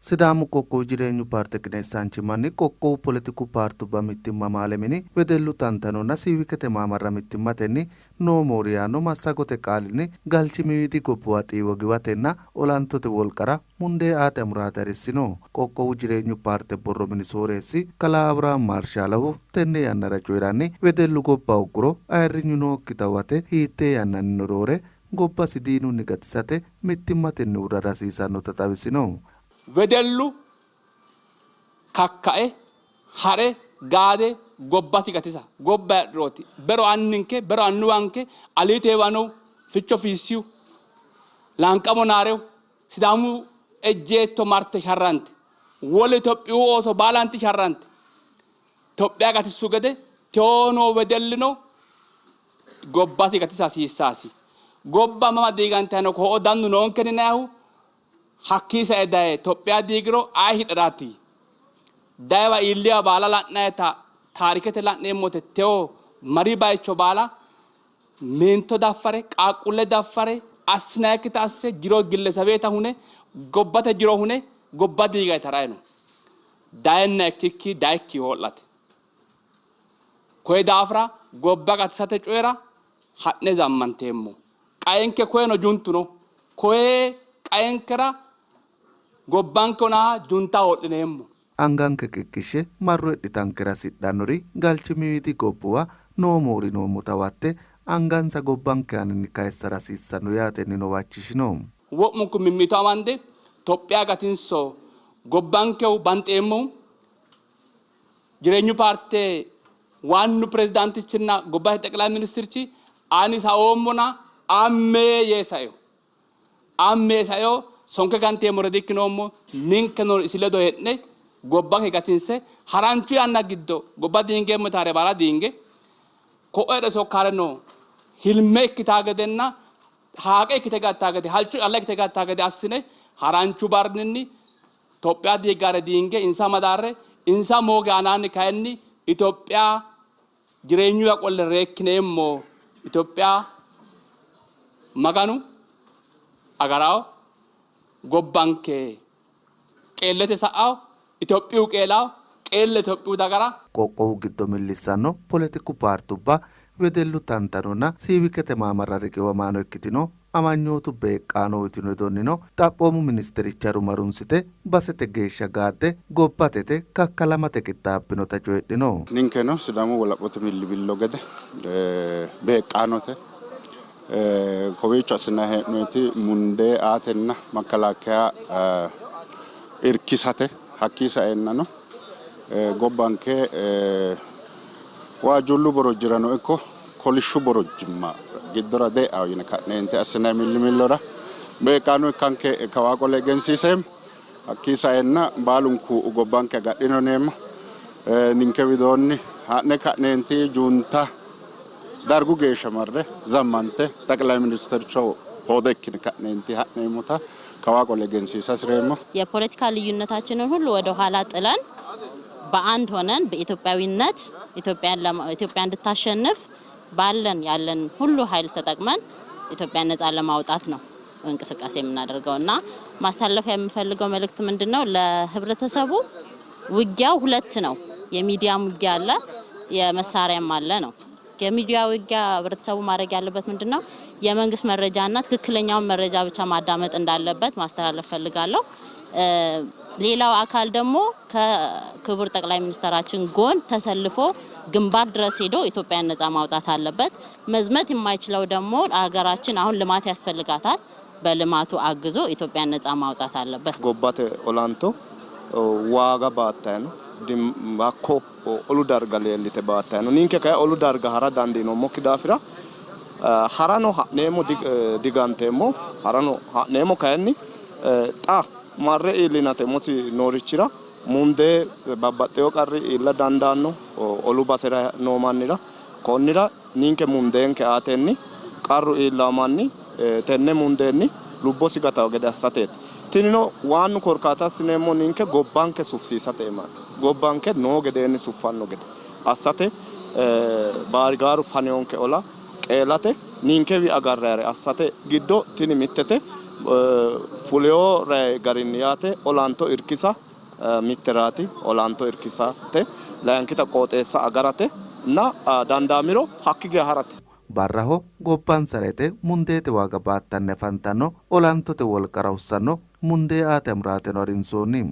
Sidaamu qoqqowi Jireenyu paarte qineessaanchimmanni qoqqowu poletiku paartubba mittimma amaale mini wedellu tantanonna siivikete maamarra mittimmatenni No More yaanno massagote qaalinni galchimiwiidi gobbuwa xiiwo giwatenna olantote wolqara mundee aate amuraate harissino. Qoqqowu Jireenyu paarte borro mini sooreessi kalaa Abrahaam Maarshaalohu tenne yannara coyi'ranni, wedellu gobba hogguro ayirrinyu nookkita huwate hiittee yannannino roore gobbasi diinunni gatisate mittimmatenni uurrara hasiisannota xawisino. Wedellu kakkae ha're gaade gobbasi gatisa gobba heedhurooti. Bero anninke, bero annuwanke Aliite Heewanohu, Ficho Fiissihu, Laanqamo Naarehu, Sidaamu ejjeetto marte sharrante, wole Itophiyu ooso baalanti sharrante Itophiya gatissu gede tewo noo wedellino gobbasi gatisa hasiissaasi. Gobba mama diigantanno ko'o dannu noonkeni yinannihu hakkii sae daye Itophiya diigiro ayi hidharaati? Dayiwa iilliwa baala la'nayita taarikete la'neemmote tewo mari bayicho baala meento daffare, qaaqquulle daffare, assinayikkita asse jiro gillesabeeta hune gobbate jiro hune gobba diigayi tarayi no. Dayenna ikkikki dayikki hoo'late. Koye daafira gobba gatisate coyira ha'ne zammanteemmo. Qaenke koyeno juntu no. Koye qaenkera gobbanke onaha junta hoo'lineemmo. Anganke qiqqishshe marro hidhitankera hasidhannori galchimiwiidi gobbuwa noo moori noommota huwatte angansa gobbanke aaninni kayissara hasiissanno yaatennino huwachishino. Wo'munku mimmito amande Tophiya gatinso, gobbankehu banxeemmohu Jireenyu paarte waannu pirezidaantichinna gobbate xeqilayi ministirchi ani saoommona amme yee saino. Amme yee saino, sonke ganteemmore di-ikkinoommo, ninkeno isi ledo hee'ne gobbanke gatinse haranchu yanna giddo gobba diingeemmo yitaare baala diinge ko'o heedhe sokkaareno hilme ikkitaa gedenna haaqe ikkite gattaa gede halcho calla ikkite gattaa gede assine haranchu barrinni Itophiya diiggare diinge insa madaarre, insa mooge aanaanni kayinni Itophiya jireenyuwa qolle reekkineemmo. Itophiya Maganu agarao, gobbanke qeellete sa'ao, Itophiyu qeelao, qeelle Itophiyu dagara. Qoqqowu giddo millissanno poletiku paartubba, wedellu tantanonna siivikete maamarra riqiwamaano ikkitino amanyootu beeqqaano uytino hedonnino Xaphoomu ministericha rumarunsite basete geeshsha gaadde gobbatete kakkalamate qixxaabbinota coyidhino. Ninkeno Sidaamu wolaphote millimillo gede beeqqaanote. Kowiicho assinanni hee'noonniti mundee aatenna makkalaakkeya irkisate hakkii saeennano gobbanke waajjuullu borojjirano ikko kolishshu borojjimma giddora de'awo yine ka'neenti assinanni millimillora beeqqaano ikkanke kawaa qole egensiiseemmo. Hakkii saenna baalunku gobbanke agadhino yineemmo. Ninke widoonni ha'ne ka'neenti junta dargu geeshsha marre zammante xaqilay ministericho hoode ikkine ka'neenti ha'neemmota kawaa qole egensiisa hasireemmo. የፖለቲካ ልዩነታችንን ሁሉ ወደ ኋላ ጥለን በአንድ ሆነን በኢትዮጵያዊነት ኢትዮጵያ እንድታሸንፍ ባለን ያለን ሁሉ ኃይል ተጠቅመን ኢትዮጵያን ነጻ ለማውጣት ነው እንቅስቃሴ የምናደርገው እና ማስተላለፍ የምፈልገው መልእክት ምንድነው? ለህብረተሰቡ ውጊያው ሁለት ነው። የሚዲያም ውጊያ አለ፣ የመሳሪያም አለ ነው። የሚዲያ ውጊያ ህብረተሰቡ ማድረግ ያለበት ምንድነው? የመንግስት መረጃና ትክክለኛውን መረጃ ብቻ ማዳመጥ እንዳለበት ማስተላለፍ ፈልጋለሁ። ሌላው አካል ደግሞ ከክቡር ጠቅላይ ሚኒስትራችን ጎን ተሰልፎ ግንባር ድረስ ሄዶ ኢትዮጵያን ነጻ ማውጣት አለበት። መዝመት የማይችለው ደግሞ ሀገራችን አሁን ልማት ያስፈልጋታል። በልማቱ አግዞ ኢትዮጵያን ነጻ ማውጣት አለበት። gobbate olanto waaga baattayi no hakko olu darga leellite baattayi no. Ninke kayi olu darga hara dandiinoommokki daafira harano ha'neemmo diganteemmo, harano ha'neemmo kayinni xa marre iillinate umosi noorichira mundee babbaxxewo qarri iilla dandaanno olu basera noo mannira. Konnira ninke mundeenke aatenni qarru iillawo manni tenne mundeenni lubbosi gatawo gede assateeti. Tinino waannu korkaata assineemmo ninke gobbanke sufisiisate iimaati. Gobbanke noo gedeenni suffanno gede assate baarigaaru fanewonke ola qeelate ninkewi agarrayire assate giddo tini mittete. Fuleyo garinni yaate olanto irkisa mitteraati, olanto irkisate, layinkita qooxeessa agarate na dandaamiro hakki geya harate. Barraho gobbansara yite mundeete waaga baattanni afantanno olantote wolqara hussanno mundee aate amuraateno harinsoonni.